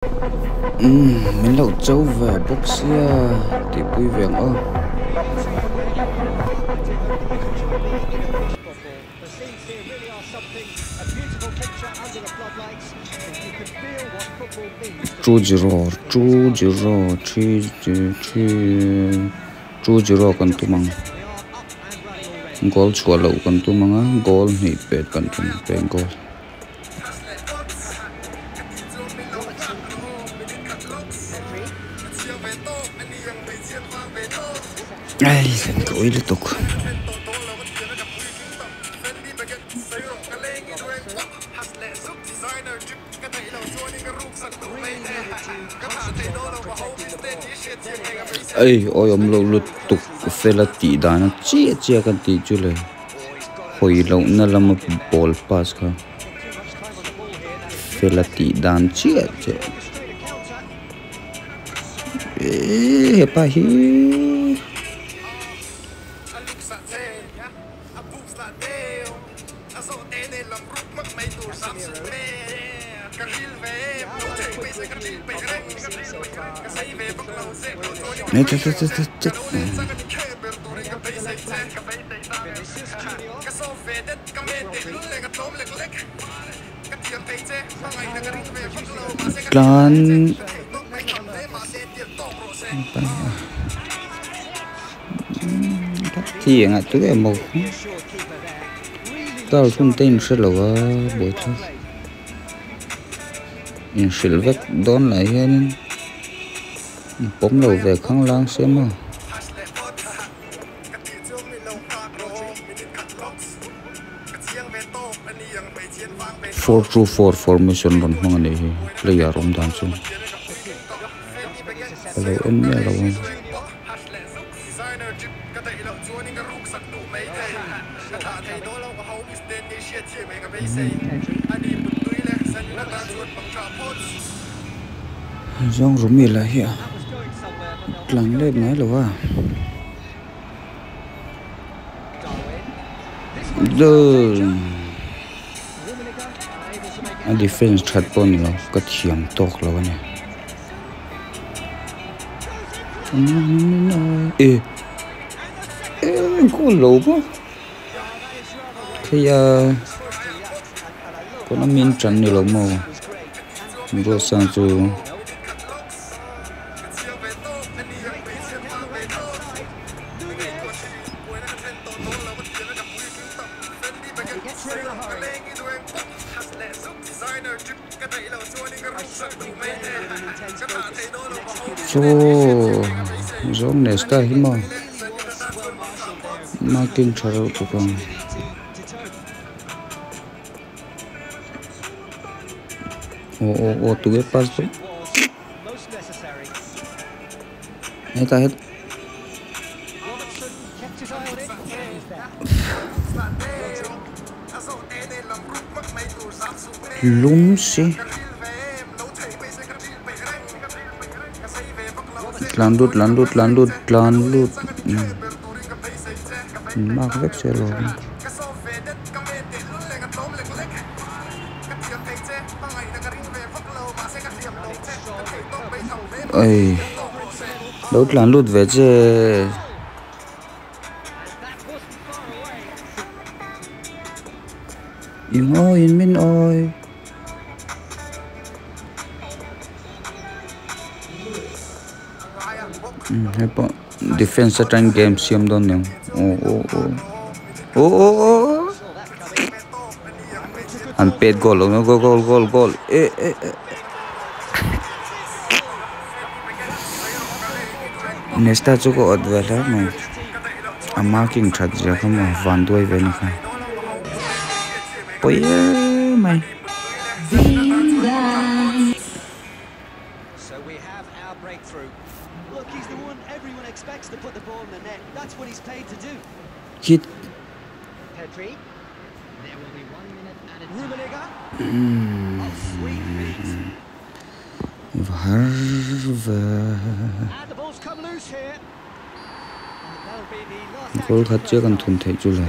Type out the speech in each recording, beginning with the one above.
Umm min lo cho ve bawk sia tihpui ve ang aw. Two zero two zero three three two zero kan tum ang goal chhuah loh kan tum ang a goal hnih pet kan tum ang peng goal. Ai ka ui lutuk. Ei awi awm loh lutuk fela tih dan a chiah chiah kan tih chu le hawi lohna lama ball pass kha fela tih dan chiah chiah eee hepa hi. Tlan Thi engah tu emaw car hun te in hre lo a buaithlak inhrilh vek dawn lah hianin pawm lo ve khanglang se maw. 4-2-4 formation rawn hmang a nih hi player awm dan chu ka lo en miah lo a. Zawng Rumi lah hi a tlan let ngai lo a. A defense that pawh ni lo ka thiam tawk lo a ni. E e goal lo maw kheia kawna min tan ni lo maw Ruatsang chu. Chaw zawng Nesta hi maw marking tha reuh tuk ang. Aw aw aw tuge pass dawn. Hetah het lum si tlan lut tlan lut tlan lut tlan lut mark vek se lo. Ei lo tlan lut ve che. I ngawiin min awi. Hei pawh defence atangin game siam dawn ni ang aw aw aw aw aw aw an pet goal lo goal goal goal goal eh eh eh Nesta chu ka awt ve hle mai a marking that zia kha maw van duai ve ni kha pawi em mai. Khit Va har ve. Goal khat chiah kan thun theih chu le.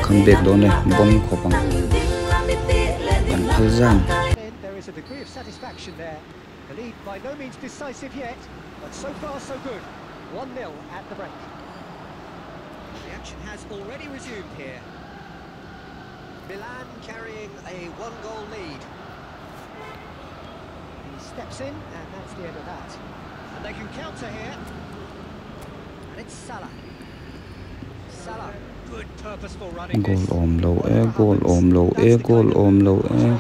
Kham bek dawn e, bon khawp ang. Thalzam. Goal awm lo e, goal awm lo e, goal awm lo e.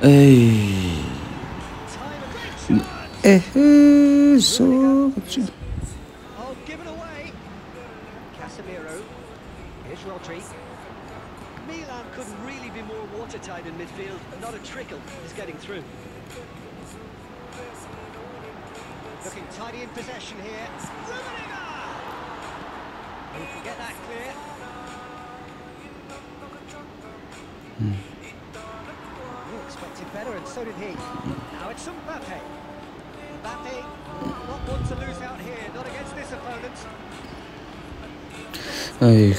Ei. Ehe, so chu. Ei,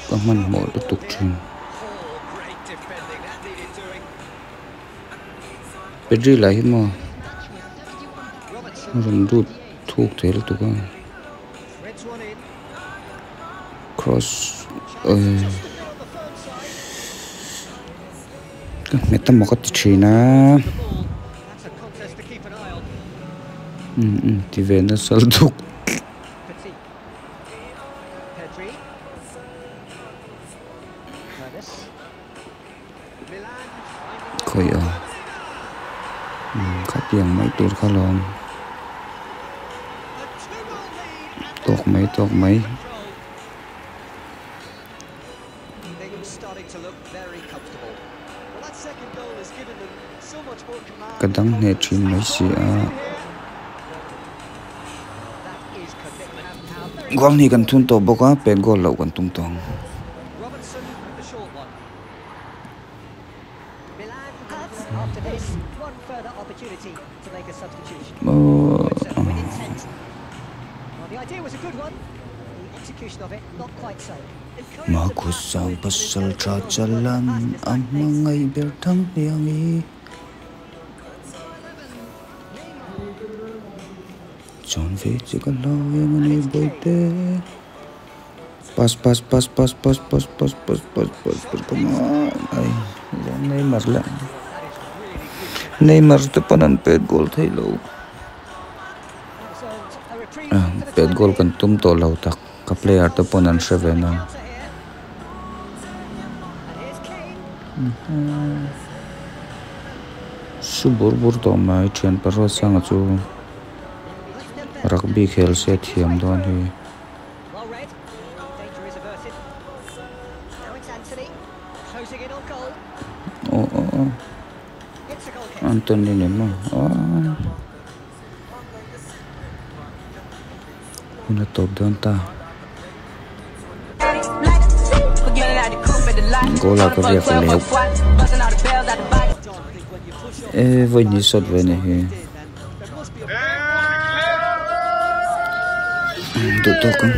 ka hmanhmawh lutuk thin. Pedri lah hi maw a rawn lut thuk thei lutuk a, cross ei ka hmet emaw ka ti thin a, umm umm ti ve nasa lutuk. Khawi a umm khatiang mai tur kha lawm tawk mai tawk mai. Ka dang hneh thin mai si a. Goal hnih kan thun tawh bawk a, pet goal loh kan tum tawh ang. Makhusang pasal tha chalan a hmangaih ber thang hniang i. Chuan ve che ka hlau em a ni bawihte. Pass pass pass pass pass pass pass pass pass pass pass come on ai Neymar leh Neymar te pawn an pet goal thei lo pet goal kan tum tawh lo tak ka player te pawn an hre ve na su bur bur tawh mai thian pahraw sanga chu rugby khel se thiam dawn hi. Aw aw aw Anthony ni maw aw hun a tawp dawn ta goal ah ka riak leh e vawi hnih sawt ve ni hi. Duh tawk ang.